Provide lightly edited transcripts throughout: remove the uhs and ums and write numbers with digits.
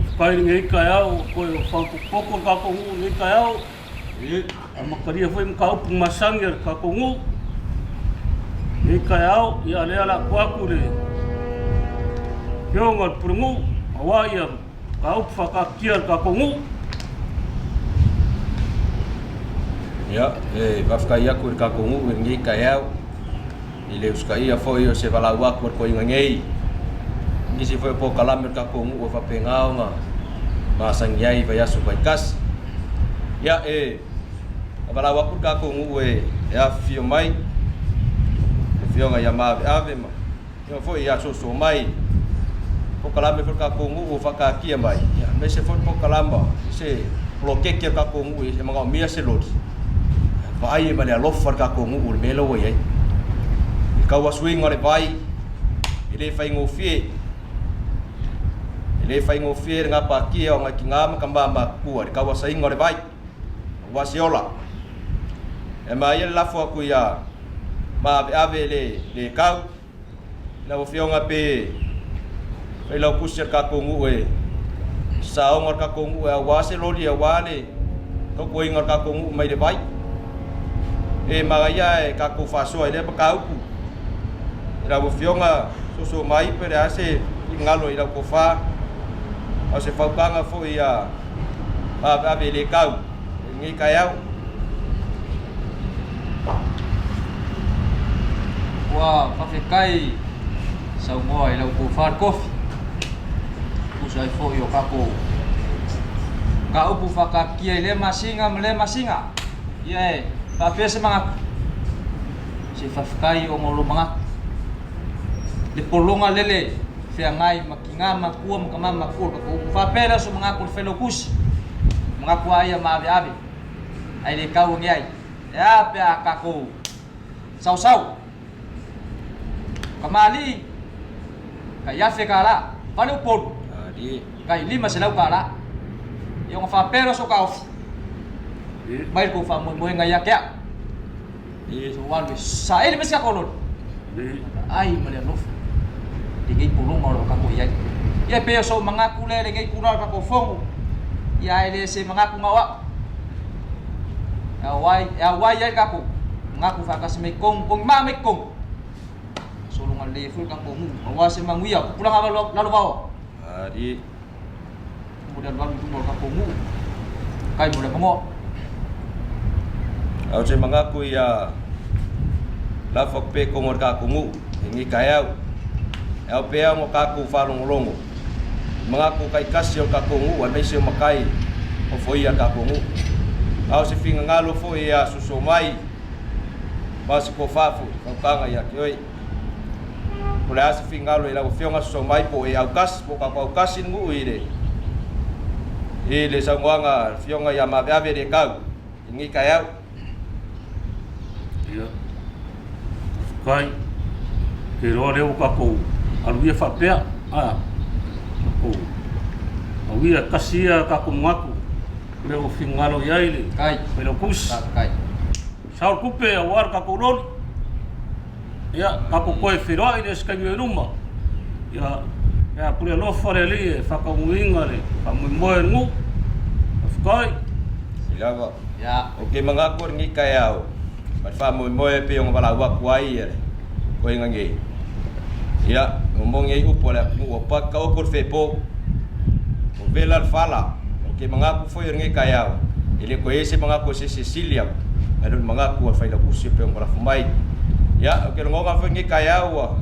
Faafetai i lenei taeao ua toe faaopoopo le tatou nuu i lenei taeao. Amatalia foi mataupu masani a le tatou nuu i lenei taeao. Ia lea o le a tuu atu i le Afioga i le Pulenuu aua ia mataupu faataatitia a le tatou nuu. Ia, e faafetai atu i le tatou nuu i lenei taeao i le usitaia foi o se valaau atu a le toeaina nei. Nisi foi o polokalame o le tatou nuu e faapena ona masani ai i vaiaso taitasi. Ia, e valaau atu le tatou nuu e afifio mai, le afioga ia Maaveave ma afioga foi ia Soso mai, polokalame foi o le tatou nuu ua faataatia mai, ia, aemaise foi le polokalama, se poloketi a le tatou nuu e manaomia se loli, vaai ai ma le alofa le tatou nuu i le mea lea ua i ai. I le tauasuina o le vai, e le faigofie, e le faigofie le gapatia o nai tina ma tama matutua i le tauasaina o le vai, aua se ola. E maia le lafo atu ia maaveave le, le kau, Lau Afioga pe failautusi a le tatou nuu e saoga o le tatou nuu aua se loli aua le tautuaina o le tatou nuu mai le vai. E manaia e tatou faasoa i lea mataupu. Lau Afioga soso mai pe le a se finagalo i lau tofa a o se fautuaga foi ia aveave i le tau i lenei taeao. Ua faafetai saunoa i lau tofa le kofi, tusa ai foi o tatou mataupu faataatitia i lea masina ma lea masina. Ia e faapea se manatu, se faafetai ona o lou manatu. Le pologa lele feagai ma tina matua ma tama matua o le tatou upu. Faapea lea o se manatu o le Failautusi, manatu lava ia maaveave. Ai le tau ane ai. E a pe a tatou saosao. Kamali'i, tai $1000, vale Upolu, tai $500. Ia ona faapea lea o so taofi, mai le tou faamoemoega ia te au. Sou alu e saili mai si tatou loli, vaai ma le alofa lenei pologa o lo o tatou i ai. Ia e pei o sou manatu lea i lenei itula o le tatou fono, ia ae le se manatu na o au. E auai, e auai ai tatou manatu faatasi mai totonu, togima mai totonu. Sologa lelei ai foi le tatou nuu, aua se manuia o tupulaga lalovaoa. Mo le alualu i luma o le tatou nuu, kai mo le avanoa. Au se manatu ia lafo atu pea i totonu o le tatou nuu i lenei taeao. E ao pea ona tatou faalogologo i manatu taitasi o le tatou nuu aemaise o matai ofoia le tatou nuu. A o se finagalo foi ia soso mai ma se tofa foi fautaga ia te oe. Po o le a se finagalo i lau Afioga soso mai po o e autasi po o tatou autasi le nuu i le i le saunoaga a le Afioga ia Maaveave Lekau i lenei taeao. Ia, faafetai. Ou te iloa lea ua tatou alu ia faapea, a, tatou alu ia, tasi ia tatou manatu, lea ua finagalo i ai le Failautusi. Sao le tupe aua le tatou loli. Ia, tatou toe feiloai i le isi taimi o i luma. Ia, ia pule alofa le Alii e faataunuuina le faamoemoe o le nuu. Faafetai. Lava. Ou te manatu o lenei taeao ma le faamoemoe e pei ona valaau atu ai le toeaina nei. Ia, ua moni ai upu a le atunuu, ua pati taoto le fepo, ua vela le fala. Ou te manatu foi o lenei taeao, e le toe i ai se manatu e se isi e sili atu, nai lo le manatu a le Failautusi e pei ona lafo mai. Ia, ou te lagona foi lenei taeao ua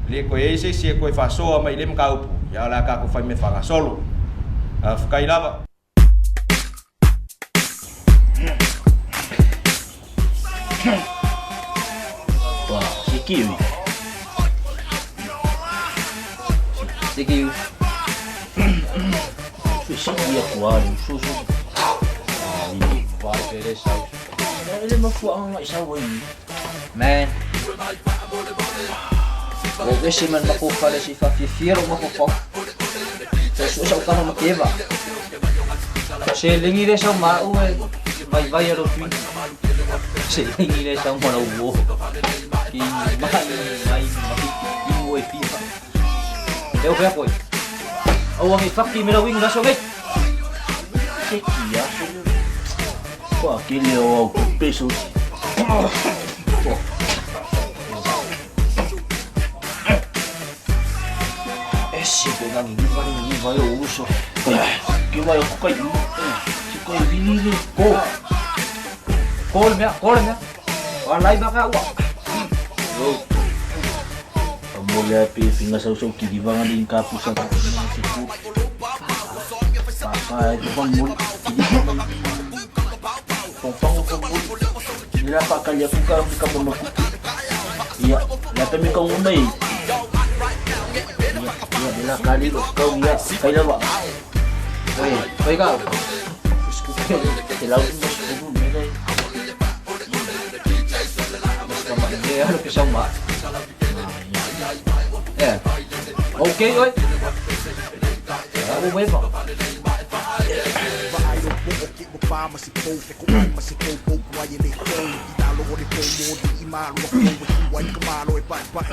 le toe i ai se isi e toe faasoa mai i lea mataupu, ia o le a tatou fai mea faagasolo. Faafetai lava. Wah, sikit ni. Sikit. Sikit aku ah, susu. Ah, ini vai pere sau. Ele mafuanga ngai sau ai. Man. Ua ou ese mai le matou fale se i faafiafia lou mafaufau. Sa sue sau tama ma keva. Seleni lea sau ma au e vaivai a lou tui. Seleni lea sau ma lau uo. Ki mai mai ma inu e fia. Leo fea koe. Aua nei faki me lau inu i le aso nei. Se ki aso lea. Kua kele o au tupe so. Ese pe nani ni vale ni vai o uso. Ke vai o kai. Se kai vili le. Ko. Ko le mea, ko le mea. Wa lai baka ua. Mo le pe finga sau sau ki vanga ni ka pusa ka se ku. Pa pa e pa mo ki pa mo. Pa pa mo. Ni la pa ka ya ku ka ka mo ku. Ia, la pe mi ka mo mai. Ia, ia de la kali lo kau ia kai la ba. Oi, oi ka. Te lau mo su me le. Mas ka ma le alo ke sau ma. Eh. Okay oi. O weba.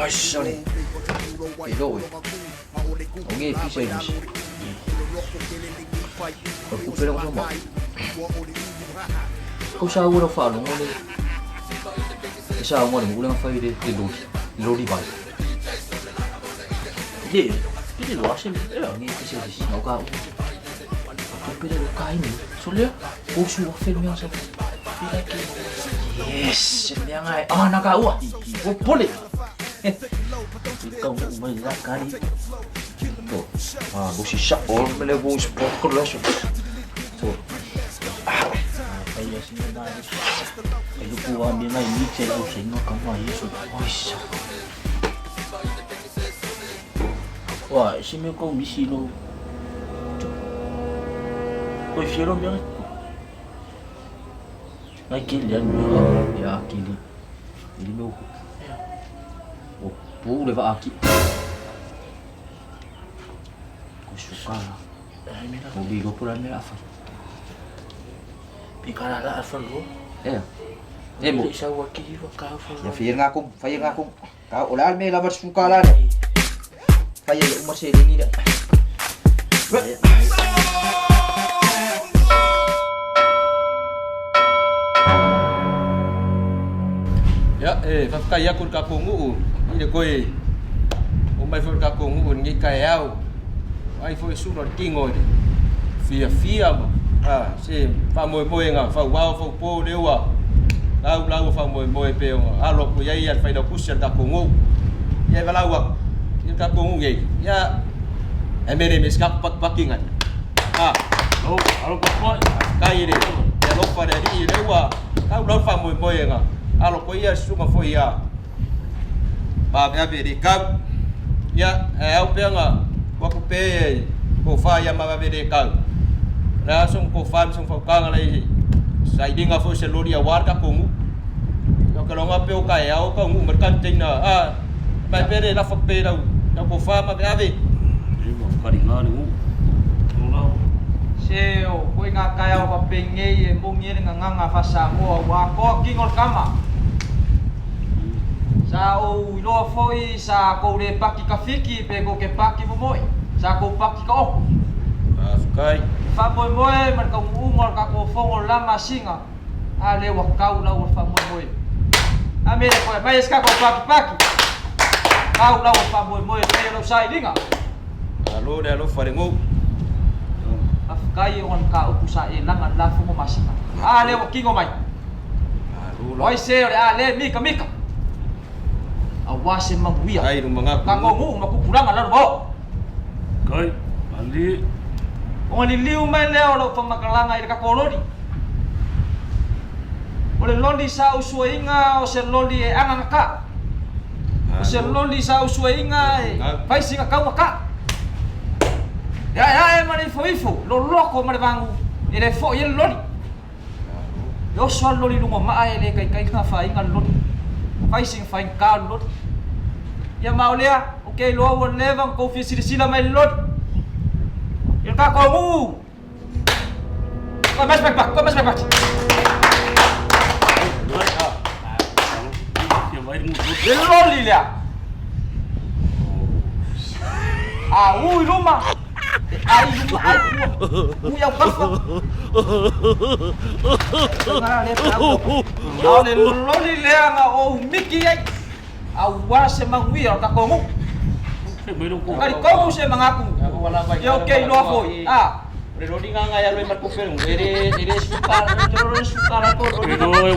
Ai, sorry. E lo e. O nge pisa i misi. O ku pere ko ma. Ko sa ua fa lo ngole. E sa ngole mo ulenga fai le le lori. Le lori vai. Le, le lo ase. E nge pisa i misi. O ka. Ku pere lo kai ni. Solia. Ko su wa fe mea sa. Yes, mea ngai. Ah, na ka ua. O pole. Kau mai la kali. To. Ah, lo si sa o me le wo sport ko la so. To. Ah, ai ya si na. Ai lu ku wa me ngai ni che lau se no ka wa yesu. Oi sa. Wa, si me ko mi si lo. Ko fiero me. Ngai ke le me. Ya kili. Ili me. O pu le va aki. Ko suka la. O bi go pula me afa. Pe kala la afa lo. Eh. E mo. Sa wa ki wa ka fa. Ya fia nga ku, fia nga ku. Ka o la me la va suka la. Fia le uma se lengi da. Ia, e faafetai aku i le tatou nuu i le toe omai foi le tatou nuu i lenei taeao. Ai foi sula le tino i le fiafia ma a se faamoemoega fauao faupo lea ua lau lau faamoemoe pe ona alo atu i ai le failautusi a le tatou nuu. Ia e valaau atu i le tatou nuu nei. Ia e mele me se tatou patipati nai. A Alo, alo papai. Faafetai i le alofa le alii lea ua lau lau faamoemoega alo atu ai ia susuga foi ia maaveave le kau. Ia e au pea na ua atu pe e tofa ia maaveave le kau. Le aso ma tofa ma se fautaga lai sailiga foi se loli auā le tatou nuu. Ia ke loga pe o taeao ka nuu ma le container a mai pe le lafa pe lau lau tofa maaveave. E ma karinga le nuu. Ola. Se o koe ngā taeao faapengei e mogi ai le gagaga faa-Samoa ua atoa tino o le tama. Sa ou iloa foi sa kou le paki kafiki pe kou ke paki momo'i, sa kou paki ka oku. Faafetai. Faamoemoe ma le taunuuga o le tatou fono o le la masina, a lea ua tau lau o le faamoemoe. A mea e koe mai ai se tatou pakipaki, tau lau o le faamoemoe e pei o lau sailiga. Malo le alofa le nuu. Faafetai ona mataupu sa e laga le la fono masina. A lea ua tino mai. Malo O la. ai se o le a le mikamika. Aua se manuia. Ai lumagaku Tatou nuu. nuu ma tupulaga lalo ma oo. Kai, ali. Ona liliu mai lea o lau faamatalaga i le tatou loli. O le loli sa ou suaina o se loli e agagata. O se Malo. loli sa ou suaina e fai sina taugata. E aeae ma le ifoifo, loloko ma le vagu, e le foi ai le loli. E oso lava le loli i luga o maa e le kaikai ka afaina le loli. Fai sina faigata o le loli. Ia ma o lea, ou te iloa ua leva ona tou fia silasila mai i le loli. I le tatou nuu. Koe mai se pakipaki, koe mai se pakipaki. Le loli lea. A u i luma, E ai luma ai tua. Ui au kafa. Tauga lea pe au. A o le loli lea na ou miki ai auā se manuia o le tatou nuu. Talitonu se manatu ia ou te iloa foi a. O le loli lena e alu ai ma le tupe le nuu, e le, e le sefulu tala, ou te iloa e le sefulu tala po o le loli.